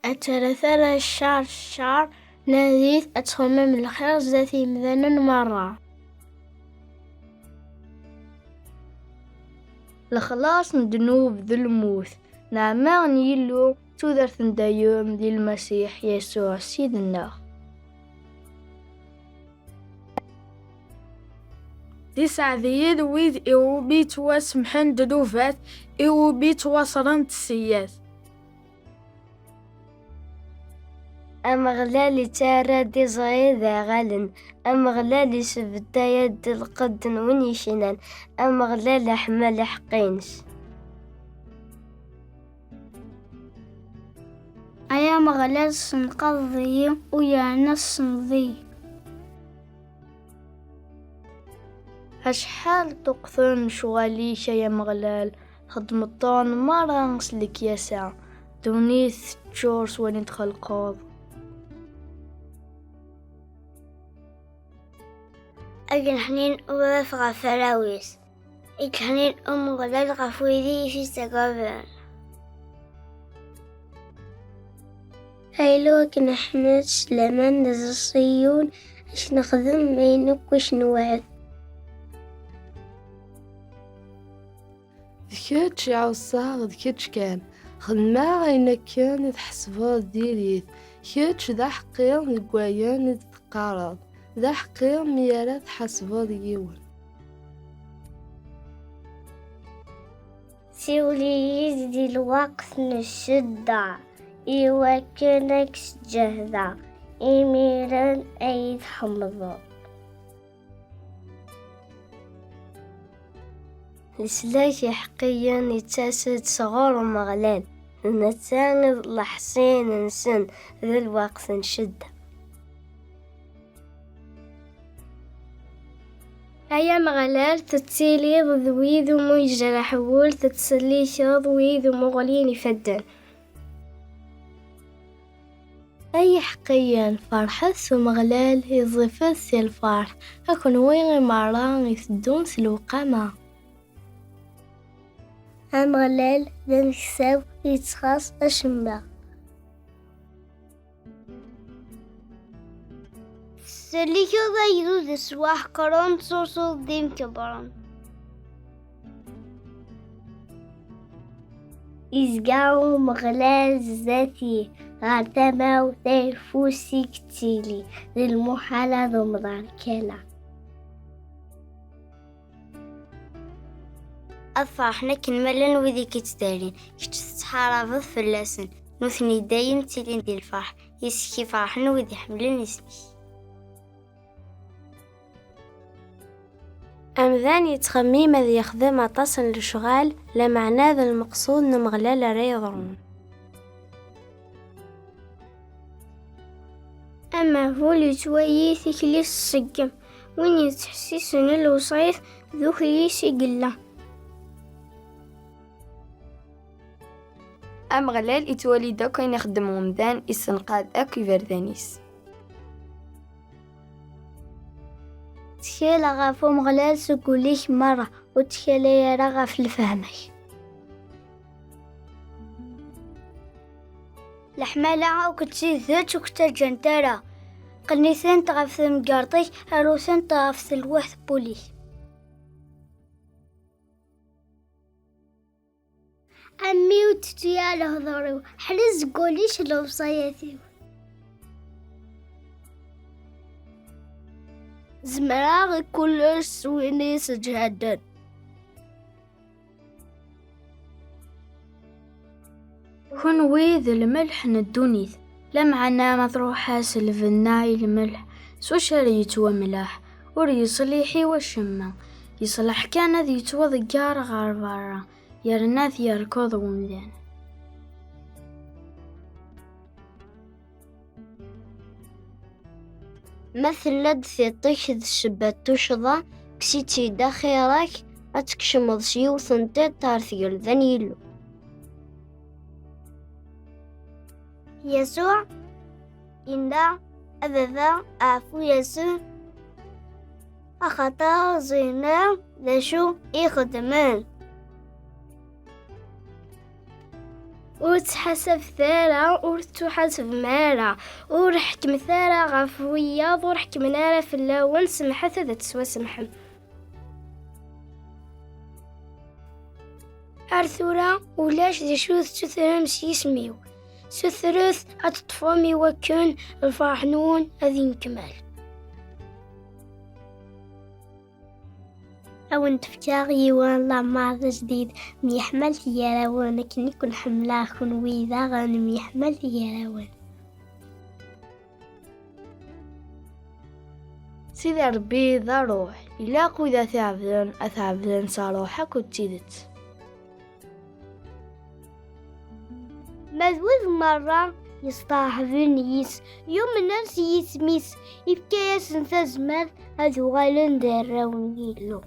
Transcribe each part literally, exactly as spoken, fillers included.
ad tara tara ccar ccar, nadit ad txemmem lxir zdat yimdanen merra. Lexlaṣ n ddnub d lmut, neɛma n Yillu d tudert n dayem di Lmasiḥ Yasuɛ Ssid-nneɣ. D iseɛdiyen wid iwumi ttwasemḥen ddnubat, iwumi ttwaṣren ssiyat. Ameɣlal ittarra-d iẓri d iɣallen. Ameɣlal isebtay-d lqedd n win yecnan. Ameɣlal iḥemmel lḥeqq-ines. Ay Ameɣlal, tessenqadeḍ-iyi u yerna tessneḍ-iyi. Acḥal ṭuqten lecɣal-ik, ay Ameɣlal, txeddmeḍ-ten merra s lekyasa, ddunit teččur s wayen i d-txelqeḍ. Agelḥnin uraf ɣef arraw-is, igelḥnin Umeɣlal ɣef wid i t-ittagaden. Aylu akken ḥmed s laman d Ṣiyun, ad k-nexdem ayen akk i k-newɛed. D kečč i ɛusseɣ, d kečč kan. Xedmeɣ ayen akken i tḥesbeḍ diri-t. Kečč d aḥeqqi deg wayen i d-teqqareḍ. D aḥeqqi mi ara tḥasbeḍ yiwen. Siwel-iyi-d di lweqt n ccedda, iwakken ad k-sǧehdeɣ, imiren ad iyi-tḥemmdeḍ. Leslak iḥeqqiyen ittas-d sɣur Umeɣlal, d netta i d leḥṣin-nsen di lweqt n ccedda. Ay Ameɣlal, tettiliḍ d wid umi yejreḥ wul, tettselliḥeḍ wid umi ɣlin ifadden. Ay iḥeqqiyen, ferḥet s Umeɣlal, iẓẓifet si lferḥ, a kenwi i merra iteddun s lewqama. Ameɣlal d ameksaw, yettxaṣ acemma. Tettselliḥeḍ agdud s waḥeqren, tettrusuḍ-d imkebbren. Izga Umeɣlal zdat-i, ɣer tama-w tayeffust i yettili, d lmuḥal ad umḍeɣ lkala. Ad ferḥen akken ma llan wid i k-ittdalin, kečč tettḥarabeḍ fell-asen, nutni dayem ttilin di lferḥ, yes-k i ferḥen wid iḥemmlen isem-ik. Amdan yettxemmim ad yexdem aṭas n lecɣal, lameɛna d lmeqsud n Umeɣlal ara yeḍrun. Amehbul yettwali tikli tṣeggem, win yettḥessisen i lewṣayat d ukli-s i yella. Ameɣlal ittwali-d akk ayen ixeddem umdan, issenqad akk iberdan-is. Ttkel ɣef Umeɣlal seg wul-ik merra, ur ttkalay ara ɣef lefhama-k. Leḥmala akked tidet ur k-ttaǧǧant ara. Qqen-itent ɣef temgerṭ-ik, aru-tent ɣef telwaḥt n wul-ik. A mmi, ur tettu ara lehdur-iw, ḥrez deg wul-ik lewṣayat-iw. Zemreɣ i kullec s win i yi-sseǧhaden. Kenwi d lmelḥ n ddunit, lameɛna ma truḥ-as lbenna i lmelḥ, s wacu ara yettwamleḥ? Ur yeṣliḥ i wacemma, yeṣleḥ kan ad yettwaḍegger ɣer berra, yerna ad yerkeḍ umdan. Ma tella-d tiṭ-ik d ssebba n tuccḍa, kkes-itt-id axir-ak, ad tkecmeḍ s yiwet n tiṭ ar tgelda n Yillu. Yasuɛ yenna: "A Baba, ɛfu-yasen, axaṭer ẓẓiyen d acu i xeddmen." Ur ttḥasabet ara, ur tettuḥasbem ara, ur ḥekmet ara ɣef wiyaḍ, ur ḥekmen ara fell-awen, semḥet ad tettwasemḥem. Ar tura, ulac d acu tettutrem s yisem-iw. Sutret ad teṭṭfem i wakken lferḥ-nwen ad yenkemmel. Ad wen-d-fkeɣ yiwen lamer d ajdid, myeḥmalet gar-awen akken i ken-ḥemmleɣ, kenwi daɣen myeḥmalet gar-awen. Sidi Ṛebbi d ṛṛuḥ, ilaq wid ad t-ɛebden, ad t-ɛebden s ṛṛuḥ akked tidet. Ma d wid merra yesteṛḥben yis, yumnen s yisem-is, ifka-yasen tazmert ad uɣalen d arraw n Yillu.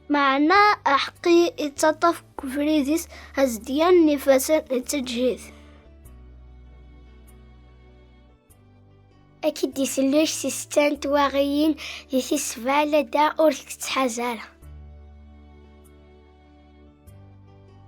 Meɛna aḥeqqi ittaṭṭaf deg ubrid-is, azedyan n ifassen d teǧhid. Ad k-id-isellek si setta n twaɣiyin di tis sebɛa ladda ur k-tettḥaz ara.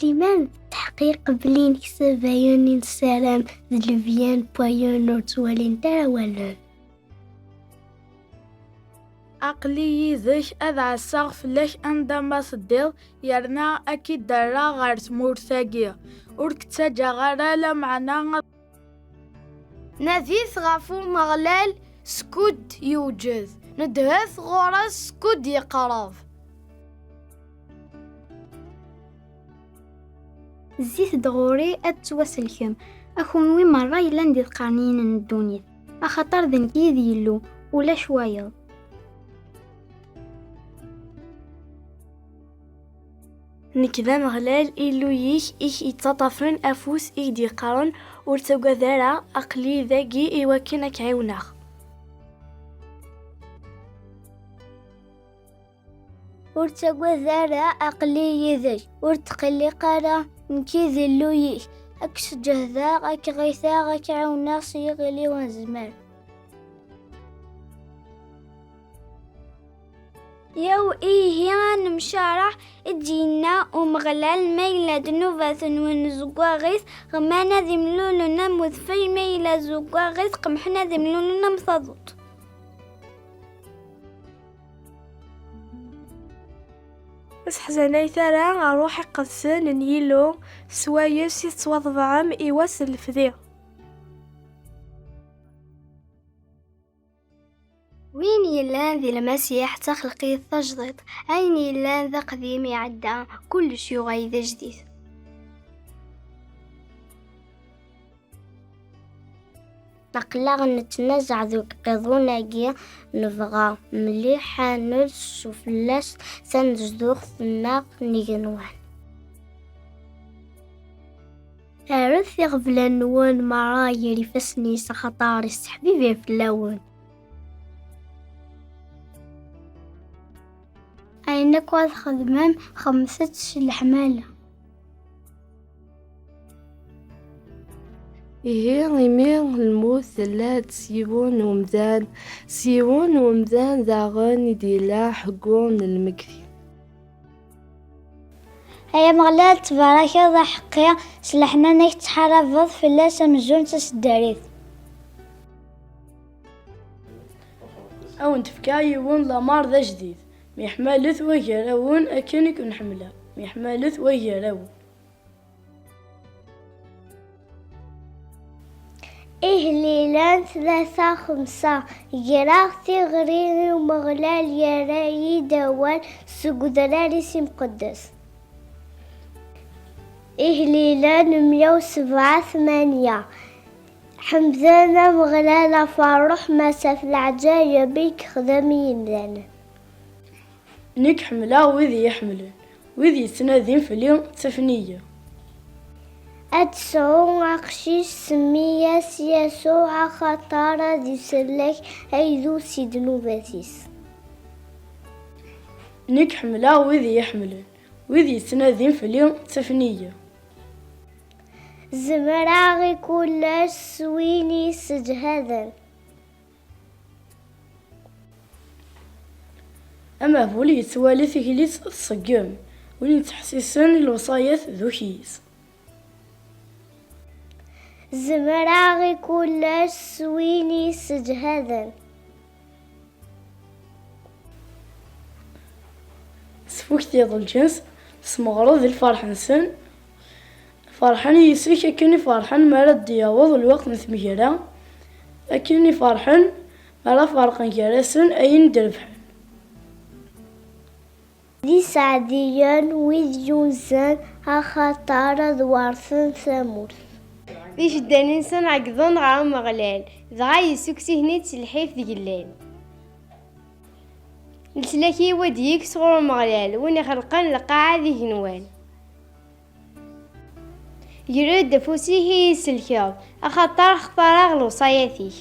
Liman d teḥqiq belli nekseb ayen i nessaram d lebyan n wayen ur ttwalint ara wallen. Aql-i yid-k, ad ɛasseɣ fell-ak anda ma teddiḍ, yerna ad k-id-rreɣ ɣer tmurt-agi. Ur k-ttaǧǧaɣ ara, lameɛna ad Nadit ɣef Umeɣlal skud yewǧed, nedhet ɣur-s skud yeqreb. Zzit-d ɣur-i ad tettwaselkem, a kunwi merra yellan d iḍeqqarniyen n ddunit, axaṭer d nekk i d Yillu, ulac wayeḍ. Nekk d Ameɣlal, Illu-ik, i k-yettaṭṭafen afus, i k-d-yeqqaren: "Ur ttagad ara, aql-i dagi i wakken ad k-ɛiwneɣ." Ur ttagad ara, aql-i yid-k, ur tqelliq ara, nekk i d Illu-ik, ad k-sǧehdeɣ, ad k-ɣiteɣ, ad k-ɛiwneɣ s yiɣil-iw n zzman. Yaw ihi ad nemcareḥ, i d-yenna Umeɣlal, ma yella ddnubat-nwen zewwaɣit, ɣman ad imlulen am udfel, ma yella zewwaɣit, qemḥen ad imlulen am taḍuṭ. Ur seḥzanayet ara ṛṛuḥ iqedsen n Yillu, swayes i tettwaḍebɛem i wass n lefdi. Win yellan di Lmasiḥ d taxelqit tajdiṭ, ayen yellan d aqdim iɛedda, kullec yuɣal d ajdid. Aql-aɣ nettnazaɛ deg uqiḍun-agi, nebɣa mliḥ ad nels sufella-s tanezduɣt-nneɣ n yigenwan. Rret iɣeblan-nwen merra gar ifassen-is, axaṭer isseḥbibir fell-awen. Ayen akk ara txedmem, xedmet-t s leḥmala. Ihi, imi lmut tella-d s yiwen n umdan, s yiwen n umdan daɣen i d-yella ḥeggu n lmegdi. Ay Ameɣlal, ttbarakeḍ aḥeqqi, s leḥnana-k tettḥarabeḍ fell-as amzun d taseddarit. Ad wen-d-fkeɣ yiwen lamer d ajdid. Myeḥmalet wagar-awen akken i ken-ḥemmleɣ. Myeḥmalet wagar-awen. Ihlilin tlata xemsa. Greɣ tiɣri i Umeɣlal, yerra-yi-d awal seg udrar-is imqeddes. Ihlilin mya u sebɛa tmanya. Ḥemden Ameɣlal ɣef ṛṛuḥma-s, ɣef leɛǧayeb i yexdem i yimdanen. Nekk ḥemmleɣ wid i yi-ḥemmlen, wid yettnadin fell-i ttafen-iyi. Ad tesɛu aqcic, semmi-yas Yasuɛ, axaṭer ad isellek aydu si ddnubat-is. Nekk ḥemmleɣ wid i yi-ḥemmlen, wid yettnadin fell-i ttafen-iyi. Zemreɣ i kullec s win yesseǧhaden. Amehbul yettwali tikli-s tṣeggem, Win yettḥessisen i lewṣayat d ukyis. Zemreɣ i kullec s win yesseǧhaden. Sfuktiḍ lǧens, tesmeɣreḍ i lferḥ-nsen. Ferḥen yis-k akken i ferḥen mi ara d-yaweḍ lweqt n tmegra, akken i ferḥen mi ara ferqen gar-asen ayen d-rebḥen. D iseɛdiyen wid yunzen, axaṭer ad werten tamurt. D iceddan-nsen ɛeggḍen ɣer Umeɣlal, dɣa yessukkes-iten-id s lḥif d yellan. Leslak-iw ad d-yekk sɣur Umeɣlal, win ixelqen lqaɛa d igenwan. Ger-d afus-ik i yi-selkeḍ, axaṭer xtareɣ lewṣayat-ik.